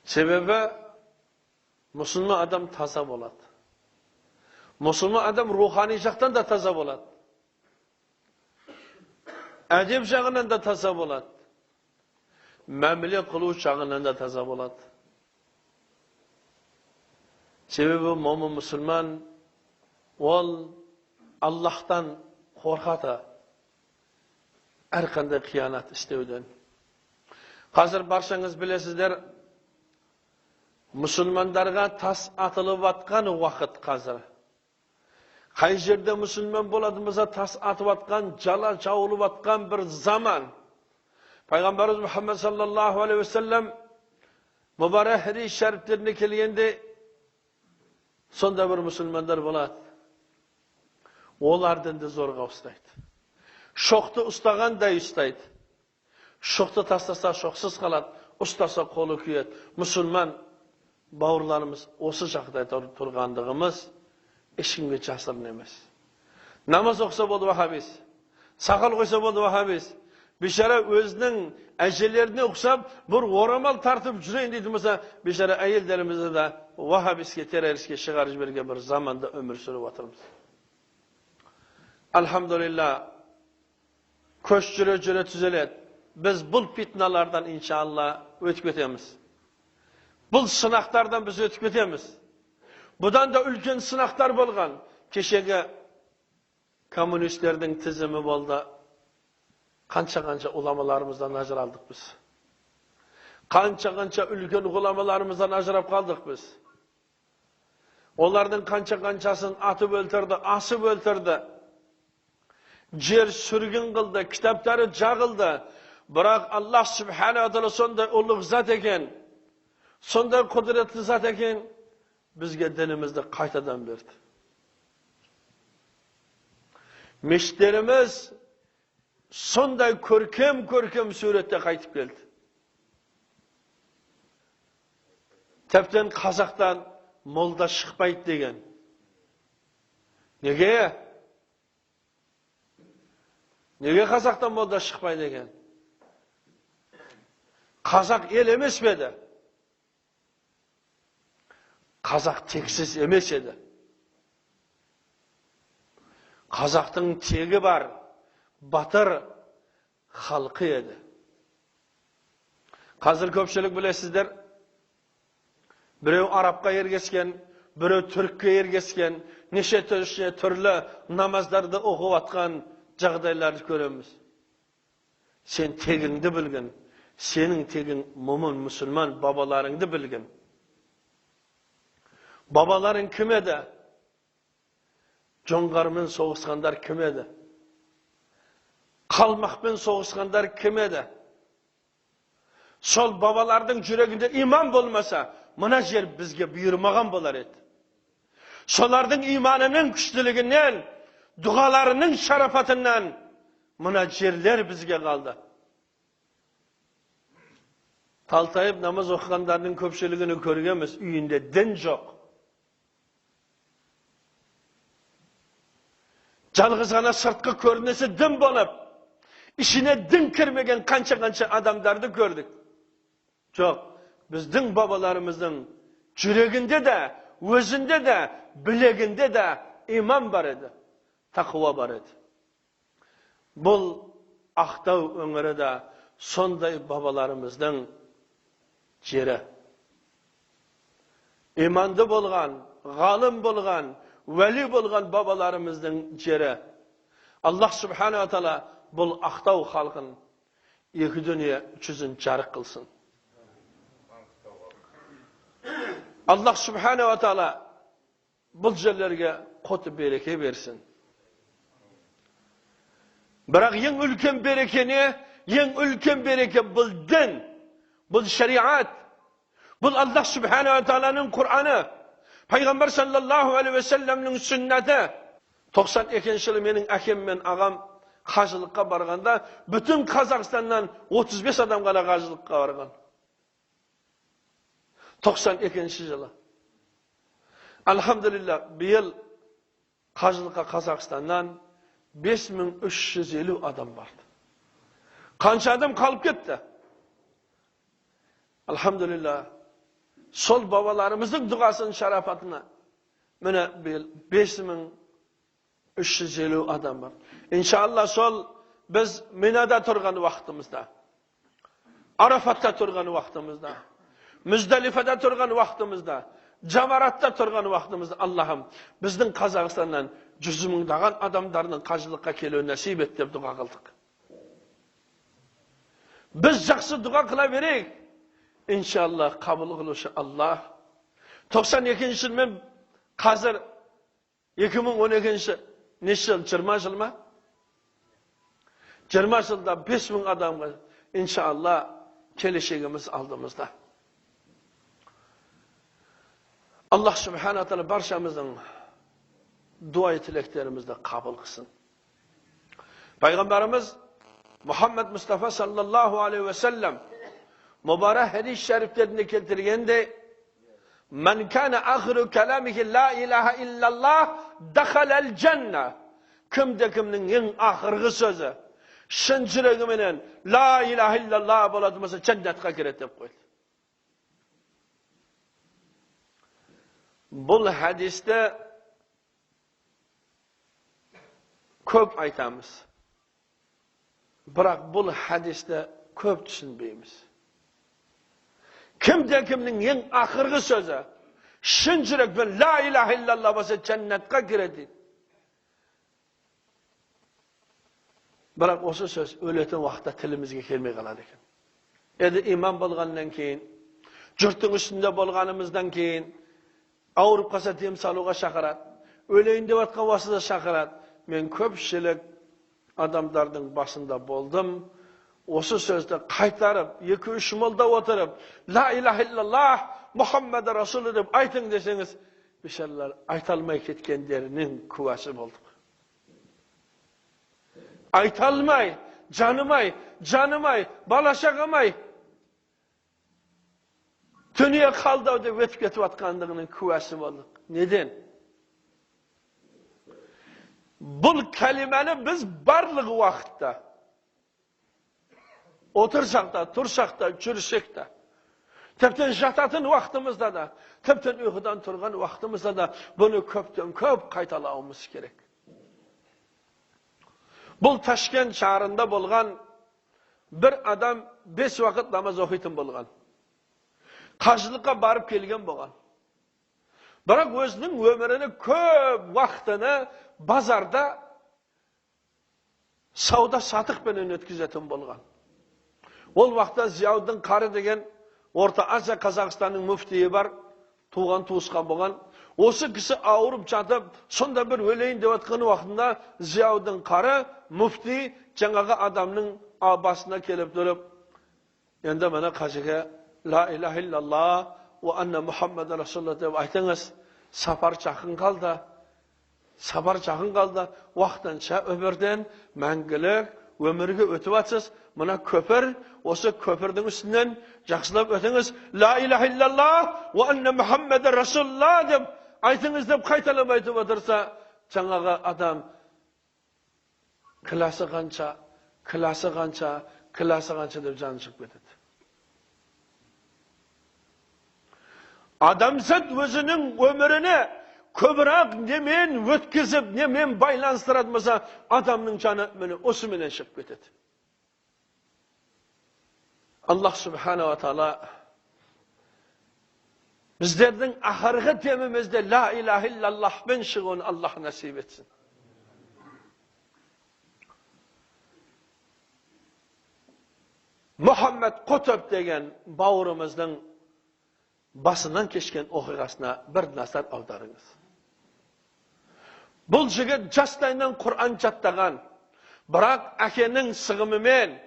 Себебі мұсылман адам таза болады. Мұсылман адам рухани жақтан да таза болады. Әдеп жағынан да таза болады. Мәміле қылу жағынан да таза болады. Себебі момын мұсылман ол Аллахтан қорқады әрқандай қиянат істеуден. Қазір баршаңыз білесіздер, мұсылмандарға тас атылып атқан уақыт қазір. Қай жерде мұсылман болатын болса, тас атып атқан, жала жауылып атқан бір заман. Пайғамбарымыз Мұхаммед саллаллаху алейхи уассалам мүбарак хадис шәріптеріне келгенде сонда бір мұсылмандар болады. Олардың да зорға ұстайды. Шоқты ұстағандай ұстайды. Шоқты тастаса шоқсыз қалады, ұстаса қолы күйеді. Мұсылман бауырларымыз осы жағдайда тұрғандығымыз ешкімге жасырын емес. Намаз оқыса болды вахабис, сақал қойса болды вахабис. Бейшара өзінің әжелеріне ұқсап бір орамал тартып жүрейін дейтін болса, бейшара әйелдерімізді де вахабиске, террористке шығарып жіберген бір заманда өмір сүріп жатырмыз. Альхамдулилля, көш жүре-жүре түзеледі. Біз бұл фитналардан иншалла өтіп кетеміз. Бұл сынақтардан біз өтіп кетеміз. Бұдан да үлкен сынақтар болған. Кешегі коммунистердің тізімі болды. Қанша-қанша уламаларымыздан ажыралдық біз. Қанша-қанша үлкен ғұламаларымыздан ажырап қалдық біз. Олардың қанша-қаншасын атып өлтірді, асып өлтірді. Жер сүргін қылды, кітаптары жағылды. Бірақ Аллах Субхана Тағала сондай ұлық зат екен, сондай құдіретті зат екен, бізге дінімізді қайтадан берді. Мешіттеріміз сондай көркем-көркем суретте қайтып келді. Тіптен қазақтан молда шықпайды деген. Неге? Неге қазақтан молда шықпайды деген? Қазақ ел емес пе еді? Қазақ тексіз емес еді. Қазақтың тегі бар, батыр халқы еді. Қазір көпшілік білесіздер, біреу арабқа ергескен, біреу түрікке ергескен, неше түрлі намаздарды оқып атқан жағдайларды көреміз. Сен тегіңді білгін, сенің тегің момын мұсылман бабаларыңды білгін. Бабаларың кім еді? Жоңғармен соғысқандар кім еді? Қалмақпен соғысқандар кім еді? Сол бабалардың жүрегінде иман болмаса, мына жер бізге бұйырмаған болар еді. Солардың иманының күштілігінен, дұғаларының шарапатынан мына жерлер бізге қалды. Талтайып намаз оқығандардың көпшілігini көргенбіз, үйінде дін жоқ. Жалғыз ғана сыртқы көрінісі дін болып, ішіне дін кірмеген қанша-қанша адамдарды көрдік. Жоқ, біздің бабаларымыздың жүрегінде де, өзінде де, білегінде де иман бар еді, тақуа бар еді. Бұл Ақтау өңірі де сондай бабаларымыздың жері. Иманды болған, ғалым болған, уәли болған бабаларымыздың жері. Аллах Субхана Тағала бұл Ақтау халқын екі дүние жүзін жарық қылсын. Аллах Субхана Тағала бұл жерлерге қот береке берсін. Бірақ ең үлкен береке не? Ең үлкен береке бұл дін, бұл шариғат, бұл Аллах Субхана Тағаланың Құраны, Пайғамбар саллаллаху алейхи уассаламның сүннәті. 92 жылы менің әкем мен ағам қажылыққа барғанда, бүтін Қазақстаннан 35 адам ғана қажылыққа барған. 92 жылы. Альхамдулилля, биыл қажылыққа Қазақстаннан 5350 адам барды. Қанша адам қалып кетті? Альхамдулилля, Сол бабаларымыздың дұғасының шарапатына міне биыл 5350 адам бар. Иншалла сол біз Минада тұрған уақытымызда, Арафатта тұрған уақытымызда, Мүздалифада тұрған уақытымызда, Жамаратта тұрған уақытымызда Аллахым біздің Қазақстаннан 100 мыңдаған адамдардың қажылыққа келуін нәсіп ет деп дұға қылдық. Біз жақсы дұға қыла берейік. Иншалла қабыл қылушы Аллах. 92-ші жыл мен қазір 2012-ші неше жыл? 20 жыл ма? 20 жылда 5000 адамға иншалла келешегіміз алдымызда. Аллах Субхана Тағала баршамыздың дуа тілектерімізді қабыл қылсын. Пайғамбарымыз Мұхаммед Мұстафа саллаллаху алейхи уассалам mübarek hadis-i şeriflerinde keltirgende Men kana ahiru kelamihi la ilahe illallah dakhalel cenne. Kimde kimnin en ahırgı sözü şın жүрегіменен la ilahe illallah болады болса жәннатқа кіреді деп қойды. Бұл хадисте көп айтамыз. Бірақ бұл хадисте көп түсінбейміз. Кімде кімнің ең ақырғы сөзі шын жүрекпен ла илаха иллалла болса жәннатқа кіреді. Бірақ осы сөз өлетін уақытта тілімізге келмей қалады екен. Енді иман болғаннан кейін, жұрттың үстінде болғанымыздан кейін ауырып қалса дем салуға шақырады, өлейін деп жатқан уақытта шақырады. Мен көпшілік адамдардың басында болдым. Осы сөзді қайтарып, 2-3 молда отырып, ла илаха иллаллах, Мұхаммед Расулы деп айтың десеңіз, бейшаралар айта алмай кеткендерінің куәсі болдық. Айта алмай, жанымай, жанымай, бала шағамай, дүние қалды ау деп өтіп кетіп жатқандығының куәсі болдық. Неден? Бұл кәлимені біз барлық уақытта отырсақ та, тұрсақ та, жүрсек та, тіптен жататын уақытымызда да, тіптен ұйқыдан тұрған уақытымызда да бұны көптен көп қайталауымыз керек. Бұл Ташкент шарында болған бір адам 5 уақыт намаз оқитын болған. Қажылыққа барып келген болған. Бірақ өзінің өмірінің көп уақытыны базарда сауда сатықпенен өткізетін болған. Ол уақытта Зияуддин Қары деген Орта Азия Қазақстанның мүфтиі бар, туған туысқан болған. Осы кісі ауырып жатып, сонда бір өлейін деп жатқан уақытында Зияуддин Қары мүфти жаңағы адамның басына келіп тұрып, енді мына қажыға ла илаха иллаллах уа анна Мухаммад Расулуллах деп айтыңыз, сапар жақын қалды. Сапар жақын қалды. Уақытынша өмірден мәңгілік өмірге өтіп атсыз, мына көпір, осы көпірдің үстінен жақсылап өтіңіз, ла илаха иллаллах уа анна Мухаммад Расулуллах деп айтыңыз деп қайталап айтып отырса, жаңағы адам кіласы қанша, кіласы қанша, кіласы қанша деп жаны шығып кетеді. Адамзат өзінің өміріне көбірек немен өткізіп, немен байланыстырады болса, адамның жаны міне осыменен шығып кетеді. Аллах Субханала Тағала біздердің ақырғы демімізде ла илаха иллаллахпен шығуын Аллах нәсіп етсін. Мұхаммед Құтып деген бауырымыздың басынан кешкен оқиғасына бір назар аударыңыз. Бұл жігіт жастайынан Құран жаттаған, бірақ әкенің сығымымен,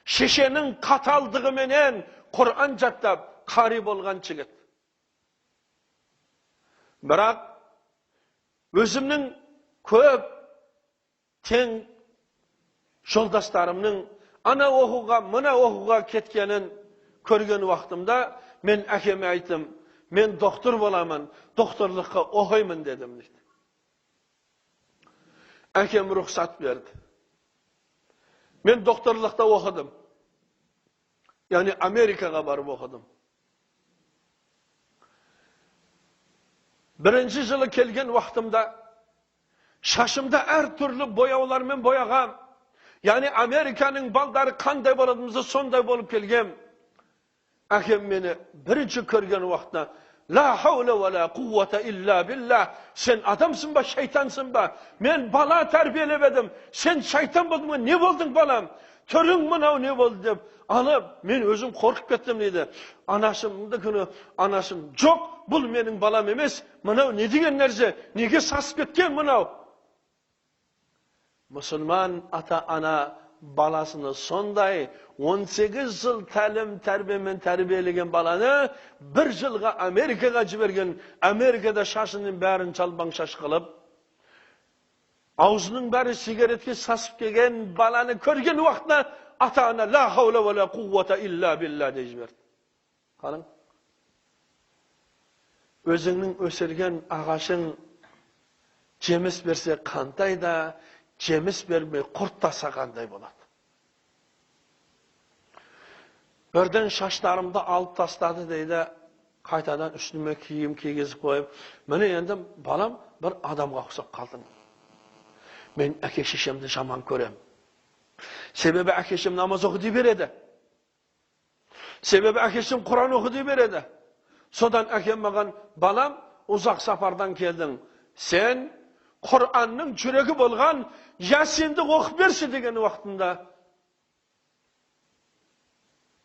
шешенің қаталдығыменен Құран жаттап, қари болған жігіт. Бірақ өзімнің көп тең жолдастарымның ана оқуға, мына оқуға кеткенін көрген уақытымда мен әкеме айттым, мен доктор боламын, докторлыққа оқимын дедім дейді. Әкем рұқсат берді. Мен докторлықта оқыдым. Яғни Америкаға барып оқыдым. Бірінші жылы келген уақытымда шашымда әртүрлі бояулармен бояғам. Яғни Американың балдары қандай болатынымызды сондай болып келгем. Әкем мені бірінші көрген уақытта «Ла хаула ва ла қуввата илля билла». Сен адамсың ба, шайтансың ба? Мен бала тәрбиелеп едім. Сен шайтан болдың ба? Не болдың балам? Түрің мынау не болды деп алып, мен өзім қорқып кеттім дейді. Анашымды күні, анашым жоқ, бұл менің балам емес, мынау не деген нәрсе, неге сасып кеткен мынау? Мұсылман ата-ана баласыны сондай 18 жыл тәлім тәрбиемен тәрбиелеген баланы бір жылға Америкаға жіберген, Америкада шашының бәрін жалбаң шаш қылып, аузының бәрі сигаретке сасып келген баланы көрген уақытта ата-ана ла хаула ва ла қуввата илля билла деп жіберді. Қараң. Өзіңнің өсірген ағашың жеміс берсе қандай да, жеміс бермей құрттаса қандай болады. Бірден шаштарымды алып тастады дейді, қайтадан үстіме киім кигізіп қойып, міне енді балам бір адамға ұқсап қалдың. Мен әке шешемді жаман көрем. Себебі әке шешем намаз оқы дей береді. Себебі әке шешем Құран оқы дей береді. Содан әкем маған, балам, ұзақ сапардан келдің. Сен Құранның жүрегі болған Ясинді оқып берші деген уақытында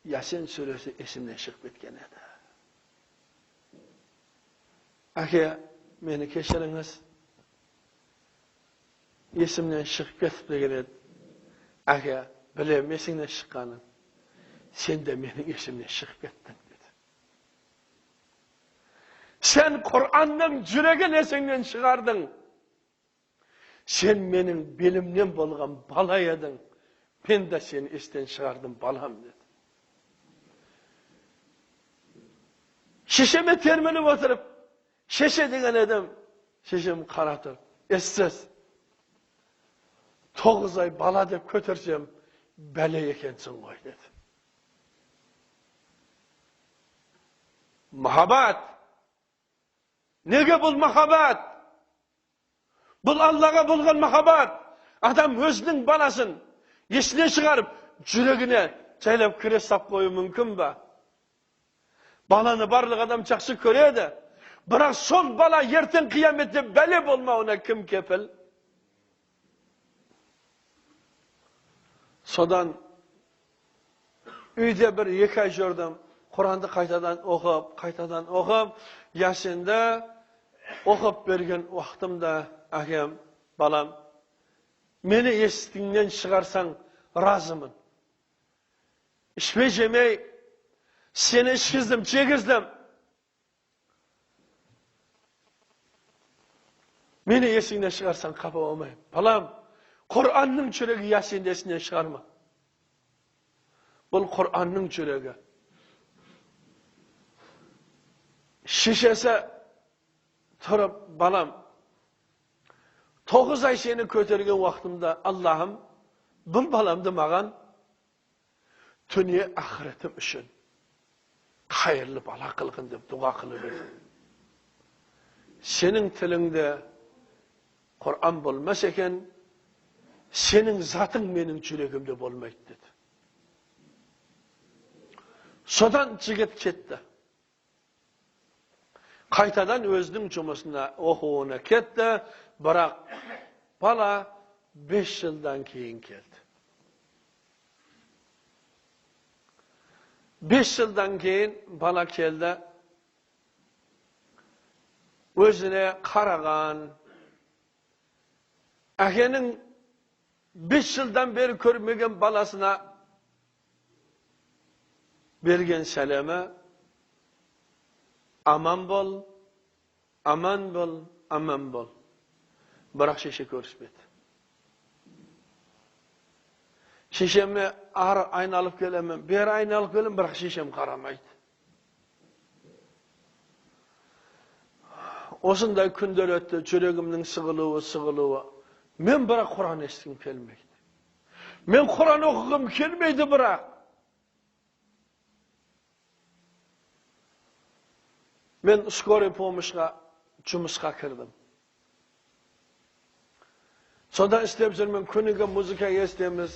Ясин сүресі есімнен шығып кеткен еді. Әке, мені кешіріңіз, есімнен шығып кетіп деген еді. Әке, білем есіңнен шыққанын, сен де менің есімнен шығып кеттің деді. Сен Құранның жүрегін есіңнен шығардың. Сен менің белімнен болған бала едің. Мен де сені естен шығардым балам деді. Шешеме термеліп отырып, шеше деген едім, шешем қара тұрып, ессіз. 9 ай бала деп көтерсем, бәле екенсің ғой деді. Махаббат. Неге бұл махаббат? Бұл Аллаға болған махаббат. Адам өзінің баласын есіне шығарып, жүрегіне жайлап кіре сап қою мүмкін ба? Баланы барлық адам жақсы көреді. Бірақ сол бала ертең қияметте бәле болмауына кім кепіл? Содан үйде бір 2 ай жүрдім. Құранды қайтадан оқып, қайтадан оқып, Ясинді оқып берген уақытымда әкем, балам, мені естіңнен шығарсаң разымын. Ішпей жемей, сені ішкіздім, жегіздім. Мені есіңнен шығарсаң қапа болмаймын. Балам, Құранның жүрегі Ясинді есіңнен шығарма. Бұл Құранның жүрегі. Шешесі тұрып, балам, 9 ай сені көтерген уақытымда Аллахым бұл баламды маған дүние ақыретім үшін қайырлы бала қылғын деп дұға қылып едім. Сенің тіліңде Құран болмас екен, сенің затың менің жүрегімде болмайды деді. Содан жігіт кетті. Қайтадан өзінің жұмысына, оқуына кетті, бірақ бала 5 жылдан кейін келді. 5 жылдан кейін бала келді, өзіне қараған, әкенің 5 жылдан бері көрмеген баласына берген сәлемі: аман бол, аман бол, аман бол. Бірақ шеше көріспеді. Шешеме ары айналып келемін, бері айналып келемін, бірақ шешем қарамайды. Осындай күндер өтті, жүрегімнің сығылуы, сығылуы. Мен бірақ Құран естігім келмейді. Мен Құран оқығым келмейді бірақ. Мен скорый помощьға Жұмысқа кірдім. Сонда істеп жүрмін, күніге музыка естеміз.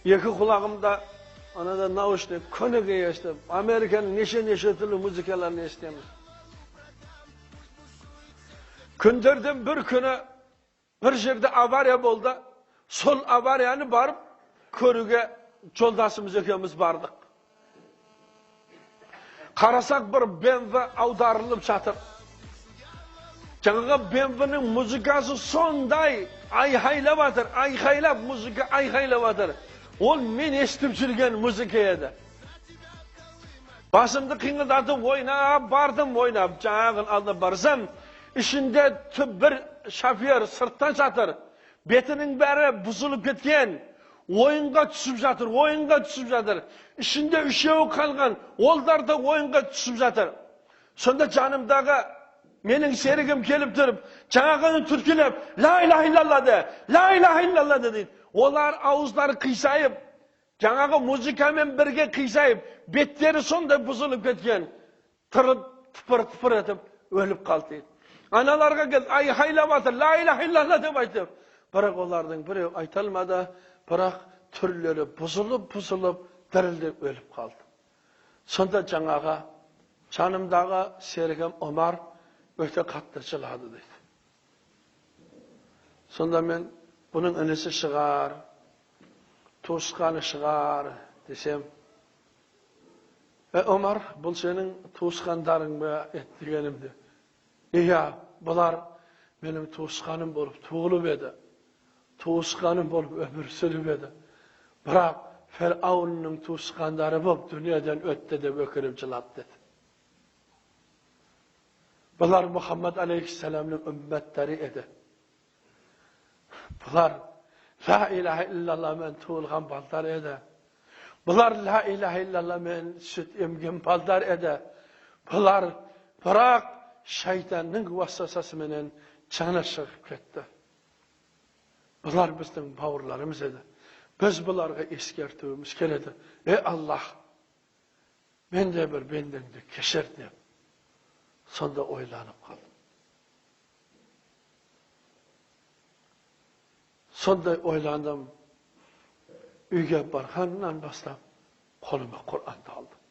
Екі құлағымда анада наушник, күніге естіп, Американың неше-неше түрлі музыкаларын естеміз. Күндерден бір күні бір жерде авария болды. Сол аварияны барып көруге жолдасымыз екеуміз бардық. Қарасақ, бір БМВ аударылып жатыр. Жаңағы БМВ-ның музыкасы сондай айқайлап жатыр, айқайлап, музыка айқайлап жатыр. Ол мен естіп жүрген музыка еді. Басымды қиңылдатып ойнап бардым, ойнап. Жаңағы алдына барсам, ішінде бір шофер сырттан жатыр. Бетінің бәрі бұзылып кеткен. Ойынға түсіп жатыр, ойынға түсіп жатыр. Ішінде үшеуі қалған, олдар да ойынға түсіп жатыр. Сонда жанымдағы менің серігім келіп тұрып, жаңағыны түрткілеп, «Ла илаха иллалла» де, «Ла илаха иллалла» де дейді. Олар ауыздары қисайып, жаңағы музыкамен бірге қисайып, беттері сондай бұзылып кеткен, тырып, тыпыр-тыпыр етіп өліп қалды дейді. Аналарға келіп, айқайлап жатыр, «Ла илаха иллалла» деп айтып. Бірақ олардың біреу айта алмады, бірақ түрлері бұзылып-бұзылып, дірілдеп өліп қалды. Сонда жаңағы жанымдағы серігім Омар өте қатты жылады дейді. Сонда мен бұның інісі шығар, туысқаны шығар десем, Омар, бұл сенің туысқандарың ба дегенімде, иә, бұлар менің туысқаным болып туылып еді, туысқаным болып өмір сүріп еді. Бірақ Ферауынның туысқандары болып дүниеден өтті деп өкініп жылады деді. Бұлар Мұхаммад алейхиссаламның үмметтері еді. Бұлар Ла илаха иллалла туылған балдар еді. Бұлар Ла илаха иллалла мен сүт емген балдар еді. Бұлар бірақ шайтанның уасвасасыменен жаны шығып кетті. Бұлар біздің бауырларымыз еді. Біз бұларға ескертуіміз келеді. Ей Аллах, мен де бір бендеңді кешір деп. Сонда ойланып қалдым. Сондай ойландым. Үйге барғаннан бастап қолыма Құранды алдым.